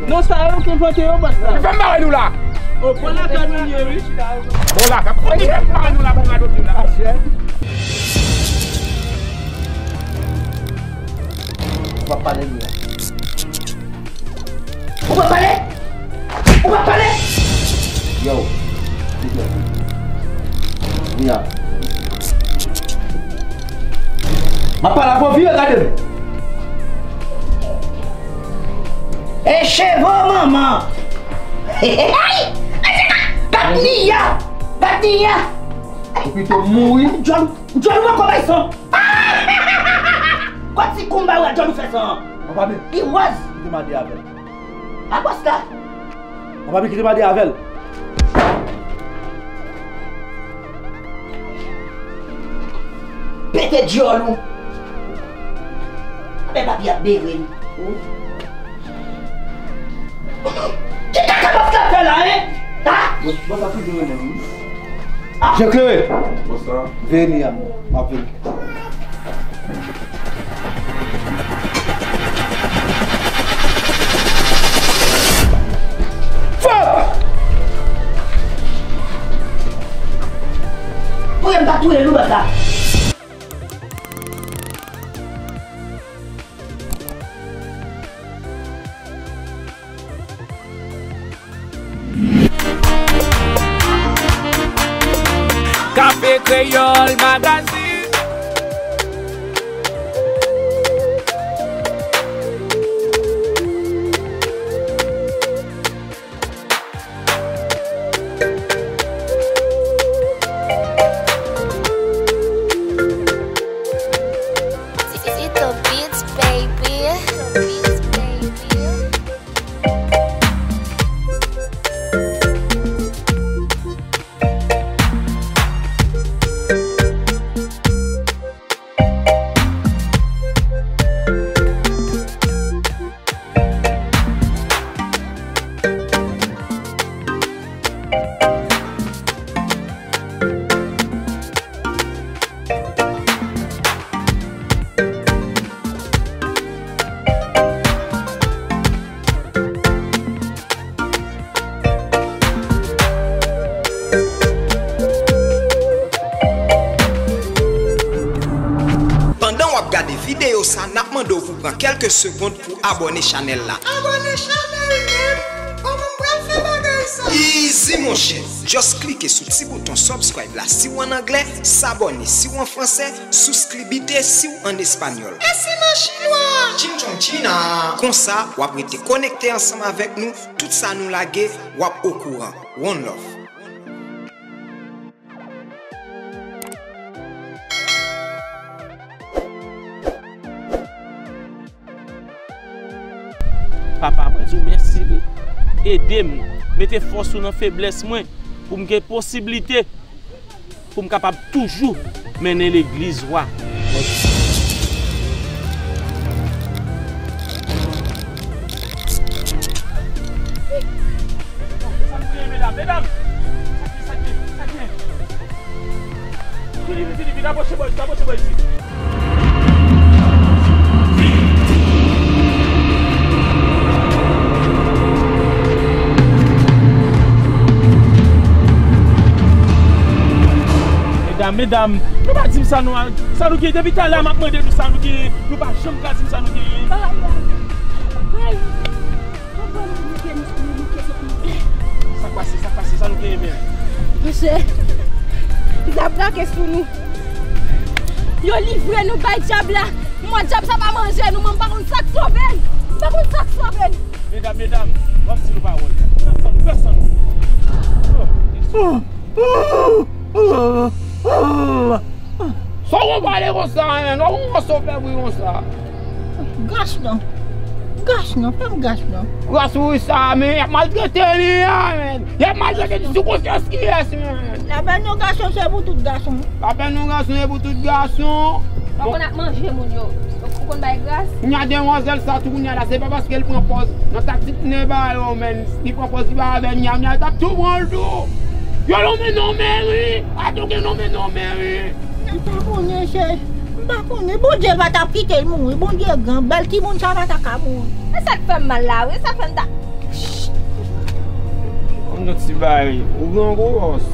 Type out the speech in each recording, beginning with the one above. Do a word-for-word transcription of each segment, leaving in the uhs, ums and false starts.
Non, sa yo ki envante yo, bòs la. Fè m bare nou la. O, bon lakay nou ye, wi. Bon lakay. Fè m bare nou la pou radot la. Ou pa pale li la. Ou pa pale? Ou pa pale? Yo. Vini a. M ap pale avè w, vire gade m. E cheve manman. Gad Nia! Gad Nia! Ou pito mouri. Djòl, djòl ou poko bay son. Kwa ti koumba ou a djòl ou fè son. Papa, men. Li wòz. Kite m ale avè l. A bòs la. Papa, men kite m ale avè l. Pete dyòl ou. Anben papi ap bere m. Ki kaka bòs la fè la, en? Ha? Bòs, bòs la toujou renmen m. Je klere. Bòs la. Vini a mwen. M ap vini. Fuck! Pou m ta touye nou bòs la. Kafe Kreyòl Magazine. Tito Beats, baby. Tito Beats, baby. Pandan w ap gade videyo sa, n ap mande w pou pran kèlke segonn pou abòne chanèl la. Abòne chanèl, men! Kòman m pral fè bagay sa? Easy, monchè! Just klike sou ti bouton subscribe la si w ann anglè, s'abonner si w an fransè, suscribite si w ann espanyòl. E si m an chinwa? Chin chong china! Konsa, w ap rete konekte ansanm avèk nou, tout sa nou lage, w ap okouran. One love. Papa, mwen di w mèsi, wi. Ede m, mete fòs ou nan feblès mwen, pou m gen posiblite, pou m kapab toujou mennen legliz ou a. Sa nou genyen, medam, medam? Sa ki, sa ki, sa ki? Vini, vini, vini, vini, apwoche bò isit, apwoche bò isit. Medam, medam, nou pa di m sa nou, sa nou genyen. Depi talè a m ap mande nou sa nou genyen. Nou pa janm ka di m sa nou genyen. Ay, ay, ay. Sa k pase, sa k pase, sa nou genyen menm? Monchè, zam brake sou nou. Yo livre nou bay dyab la. Mwen, dyab sa pa manje nou, mwen, m pa konn sa k sove n. M pa konn sa k sove n. Medam, medam, ban m di nou pawòl. Fè san nou, fè san nou. Sa w pale konsa, men? Ou konn sa w fè bri konsa? Gach non. Gach non, fè m gach non. Gras wi sa, men y ap maltrete li a, men. Y ap maltrete li sou konsyans kiyès, men? Lapèn yon gason se pou tout gason. Lapèn yon gason se pou tout gason. Ou konn ap manje moun yo. Ou konn bay gras. Kounya demwazèl sa tou kounya la, se pa paske l pran pòz nan taktik nèg ba yo, men. Li pran pòz li pa avè Mia, Mia t ap tou pran l tou. Yo lonmen non meri. Atò gen lonmen non meri. Nan sa konnen se Pa konnen, Bondye pa t ap kite l mouri. Bondye gran, bèl timoun sa pa ta ka mouri. E sa k fè m mal la, wi, sa fè m ta. Kòm yon ti bagay, ou gran gwo bòs.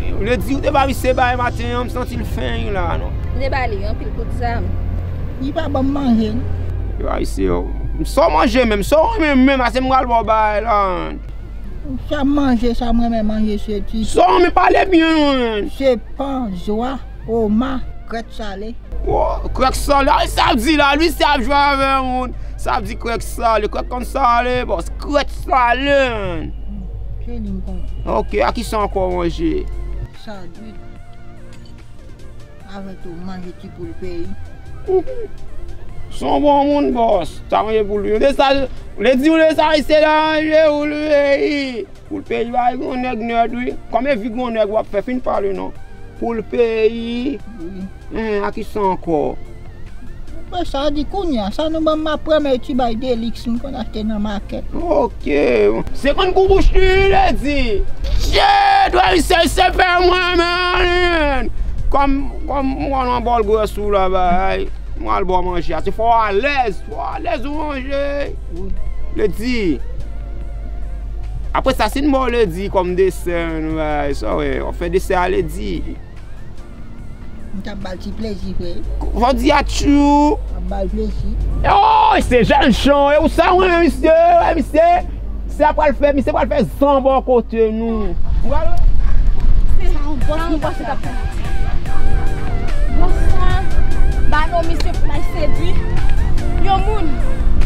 Ou vle di ou te ba misye bagay maten an, m santi l fen la, non. M te ba li anpil kout zam. Li pa ban m manje, non. Li pa misye, yo. Sa w manje menm, sa w renmen menm, ase m pral ba w bagay la. Sa m manje, sa m renmen manje, se ti. Sa w renmen pale byen, non. Se pan, zwa, oma, krèt sale. Wo, krèk sale. Ay, sa ap di la, li se ap jwe avè moun. Sa ap di krèk sale. Krèk konn sale, bòs. Krèk sale. Se li m konnen. Ok, a kisa ankò w manje? Sadwit. Avè tou, manje ti poul peyi. Se yon bon moun, bòs. Sa manje poul peyi. Ou te sa, ou te di, ou te sa, se la manje poul peyi. Poul peyi, bay gran nèg nèd, wi. Kòm e vi gran nèg w ap fè, fin pale non. Poul peyi. Wi. Hein, a kisa ankò? Mwen sa di kounye a, sa nou ban m ap premye ti bay Delix m konn achte nan makèt. Ok. Senkant kou bouch li, li di. Shit, wè misye se pè mwen, man. Kòm, kòm mwen nan bòl gwès ou la, bay. Mwen al ba w manje a. Se fò w alèz, fò w alèz ou manje. Wi. Ledi. Apre sa, si n ba w ledi kòm desè, nou bay, sa w wè, w ap fè desè a ledi. M t ap ba l ti plezi, frè. Fò di a tchou. M ap ba l plezi. Oh, se jèn chan, e ou sa, wi, misye, wè, misye. Se ap pral fè, misye pral fè zanbò kote nou. Ou gade? Se sa yon bòs nou panse k ap fè. Bòs sa, ba non misye pou l al sedwi yon moun.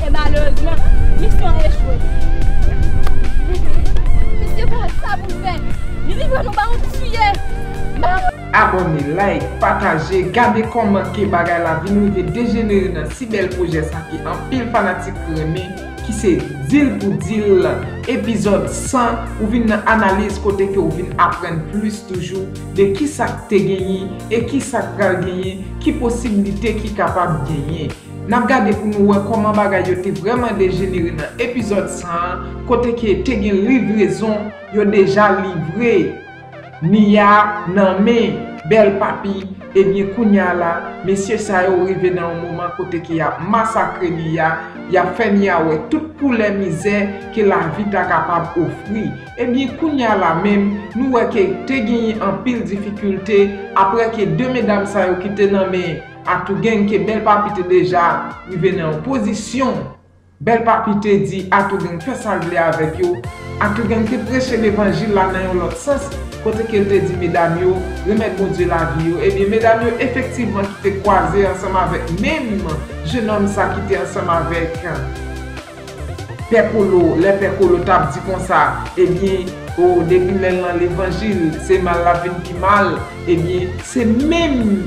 E malerezman, misyon an echwe. Misye pa wè sa pou l fè. Li livre nou ba yon tiye. Ba Abòne, like, pataje, gade kòman ke bagay la vin rive dejenere nan si bèl pwojè sa ke anpil fanatik renmen, ki se Deal pou Deal, epizòd san, ou vin nan analiz kote ke ou vin aprann plis toujou de kisa k te genyen e kisa k pral genyen, ki posiblite ki kapab genyen. N ap gade pou nou wè kòman bagay yo te vrèman dejenere nan epizòd san an, kote ke te gen livrezon, yo deja livre Nia nan men Bèl Papi. Ebyen, kounye a la, mesye sa yo rive nan yon moman kote ke y ap masakre Nia, y ap fè Nia wè tout koulè mizè ke lavi ta kapab ofri. Ebyen, kounye a la menm, nou wè ke te genyen anpil difikilte apre ke de medam sa yo ki te nan men Atougang, ke Bèl Papi te deja rive nan yon pozisyon. Bèl Papi te di Atougang fè sa l vle avèk yo. Atougang te preche levanjil la nan yon lòt sans, kote ke l te di medam yo remèt Bondye lavi yo. Ebyen, medam yo efektivman ki te kwaze ansanm avèk menm jennonm sa ki te ansanm avèk Pè Kolo, lè Pè Kolo t ap di konsa, ebyen, o, depi lè l nan levanjil, se mal l ap vin pi mal, ebyen, se menm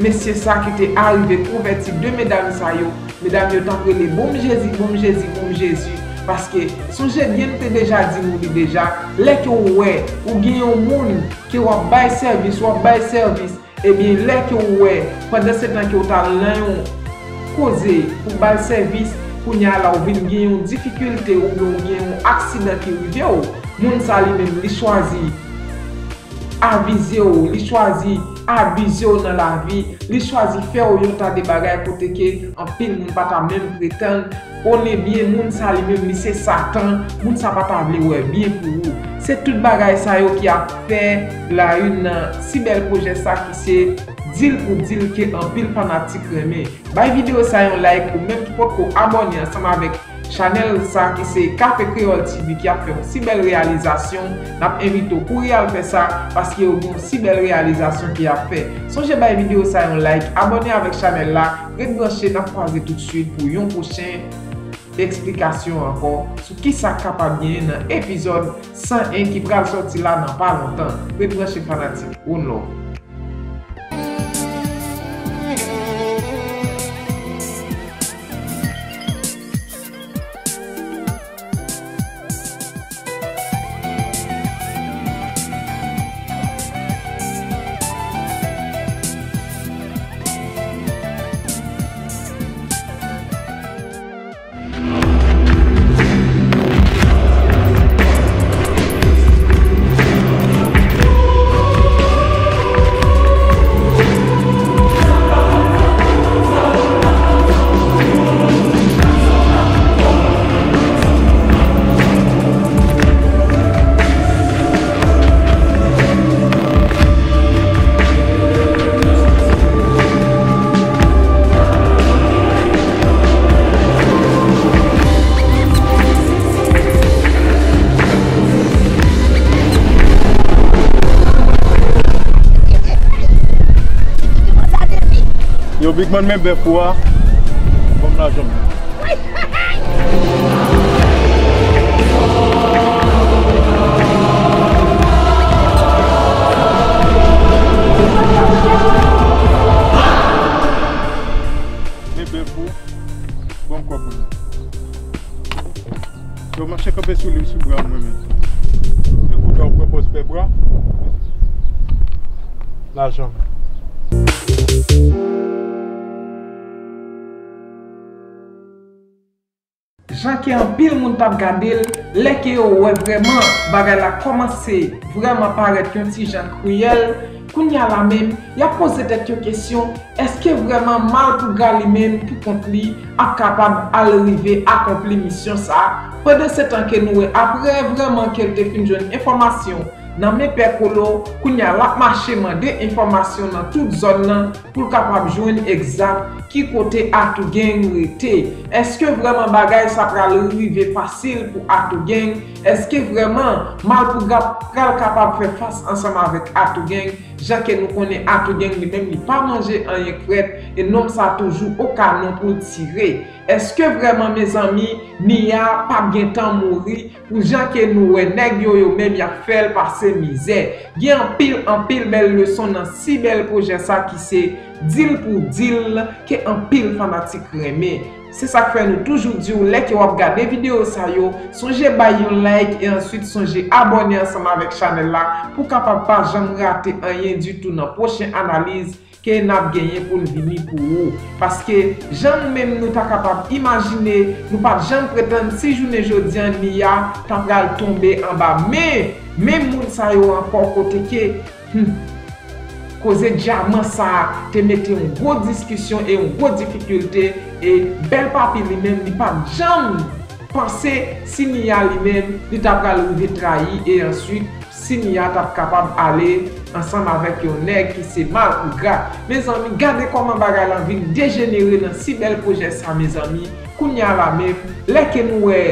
mesye sa ki te arive konvèti de medam sa yo. Medam yo t ap rele, "Bon m Jezi, bon m Jezi, bon m Jezi." Paske, sonje byen, m te deja di nou li deja, lè ke w wè, ou gen yon moun ke w ap bay sèvis, w ap bay sèvis, ebyen, lè ke w wè, pandan se tan ke w t al nan yon koze pou bay sèvis, kounye a la, ou vin gen yon difikilte oubyen ou gen yon aksidan ki rive w, moun sa li menm, li chwazi avize w, li chwazi abize w nan lavi, li chwazi fè w yon ta de bagay kote ke anpil moun pa ta menm pretann konnen byen moun sa li menm li se Satan, moun sa pa ta vle wè byen pou ou. Se tout bagay sa yo ki ap fè la une nan si bèl pwojè sa ki se Deal pou Deal ke anpil fanatik renmen. Bay videyo sa yon like ou menm ki potko abòne ansanm avèk chanèl sa ki se Kafe Kreyòl T V ki ap fè yon si bèl reyalizasyon. N ap envite w kouri al fè sa paske yo gen yon si bèl reyalizasyon ki ap fè. Sonje bay videyo sa yon like, abòne avèk chanèl la, ret branche, n ap kwaze toutswit pou yon pwochen eksplikasyon ankò sou kisa k kapab genyen nan epizòd san en ki pral sòti la nan pa lontan. Ret branche fanatik, one love. Big Man, men bèf ou a. Ban m lajan m. Men bèf ou. Ban m kòb mwen. Yo mache kanpe sou li, sou bra mwen menm. Depi w pran pòz pè bra. Lajan. Jan ke anpil moun t ap gade l, lè ke yo wè vrèman bagay la kòmanse vrèman parèt yon ti jan kriyèl, kounye a la menm, y ap poze tèt yo kesyon, èske vrèman Malpougra li menm pou kont li ap kapab al rive akonpli misyon sa a, pandan se tan ke nou wè apre vrèman ke l te fin jwenn enfòmasyon nan men Pè Kolo, kounye a l ap mache mande enfòmasyon nan tout zòn nan pou l kapab jwenn egzat ki kote Atougang rete. Èske vrèman bagay sa pral rive fasil pou Atougang? Èske vrèman Malpougra pral kapab fè fas ansanm avèk Atougang? Jan ke nou konnen Atougang li menm li pa manje anyen k frèt e nonm sa toujou o kanon pou l tire. Èske vrèman mezanmi Nia p ap gentan mouri? Pou jan ke nou wè nèg yo, yo menm y ap fè l pase mizè. Gen anpil, anpil bèl leson nan si bèl pwojè sa ki se Deal pou Deal ke anpil fanatik renmen. Se sa k fè nou toujou di w lè ke w ap gade videyo sa yo, sonje bay yon like e answit sonje abòne ansanm avèk chanèl la pou w kapab pa janm rate anyen ditou nan pwochen analiz ke n ap genyen pou l vini pou ou. Paske, jan nou menm nou ta kapab imajine, nou pa t janm pretann si jounen jodi a Nia ta pral tonbe anba men, men moun sa yo ankò kote ke, hmm, koze dyaman sa a te mete yon gwo diskisyon e yon gwo difikilte, e Bèl Papi li menm li pa t janm panse si Nia li menm li ta pral rive trayi e answit si Nia t ap kapab ale ansanm avèk yon nèg ki se Malpougra. Mezanmi, gade kòman bagay lan vin dejenere nan si bèl pwojè sa, mezanmi. Kounye a la menm, lè ke nou wè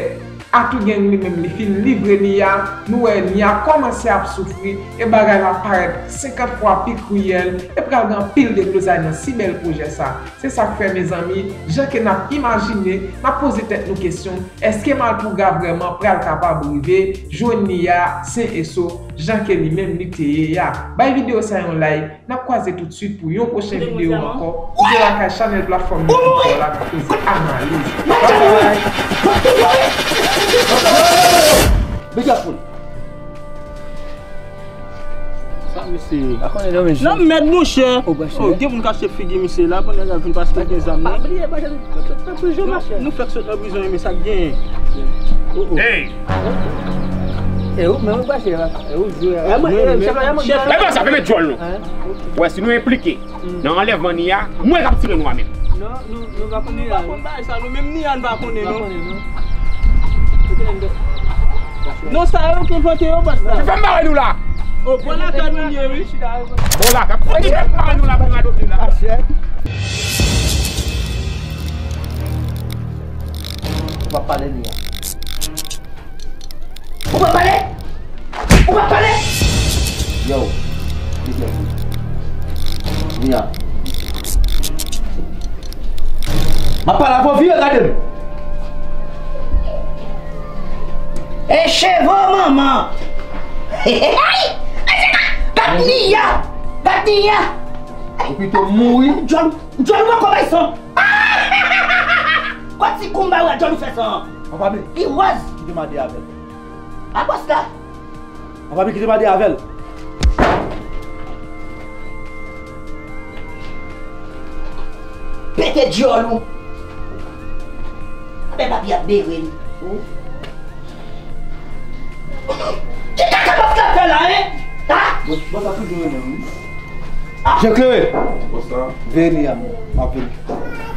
Atougang li menm li fin livre Nia, nou wè Nia kòmanse ap soufri, e bagay la parèt senkant fwa pi kriyèl, e pral gen anpil deblozay nan si bèl pwojè sa. Se sa k fè, mezanmi, jan ke n ap imajine, n ap poze tèt nou kesyon, èske Malpougra vrèman pral kapab rive jwenn Nia sen e sof, jan ke li menm li te ye a? Bay videyo sa yon like, n ap kwaze toutswit pou yon pwochen videyo ankò. Ou te lakay chanèl platfòm YouTube la k ap poze analiz. Bye bye. Big up, fool. Sa misye ye? Pa konnen non, men. Nan mèd, monchè. Oh, gen moun k ap chèf figi misye la, pandan y ap vin pase gen zam nan. Pa bliye, monchè, nou fèk sot nan prizon, men sa k genyen. Oh, oh. Hey! E ou menm ou pase la? E ou jwe a? Chèf la, chèf la. Epa sa, fèmen djòl nou. Wè, si nou enplike nan anlèvman Nia, mwen k ap tire nou a menm. Non, nou, nou pa konnen. Nou pa konn bagay sa, nou menm Nia, nou pa konnen, non. Non, sa yo ki envante yo, bòs la. Fè m bare nou la. O, bon lakay nou ye, wi. Bon lakay. Fè m bare nou la pou radote la. Ou pa pale, Nia. Ou pa pale? Ou pa pale? Yo, be careful. Nia. M ap pale avè w, vire gade m. E cheve manman. Gad Nia! Gad Nia! Ou pito mouri. Djòl, djòl ou poko bay san. Kwa ti koumba ou a djòl ou fè san. Papa, men. Li wòz. Kite m ale avè l. A bòs la. Papa, men kite m ale avè l. Pete djòl ou. Bèl Papi ap bere li. Ki kaka bòs la fè la, en? Ha? Bòs, bòs la toujou renmen m, wi. Jean Claire! Bòs la. Veye Nia, m ap vini.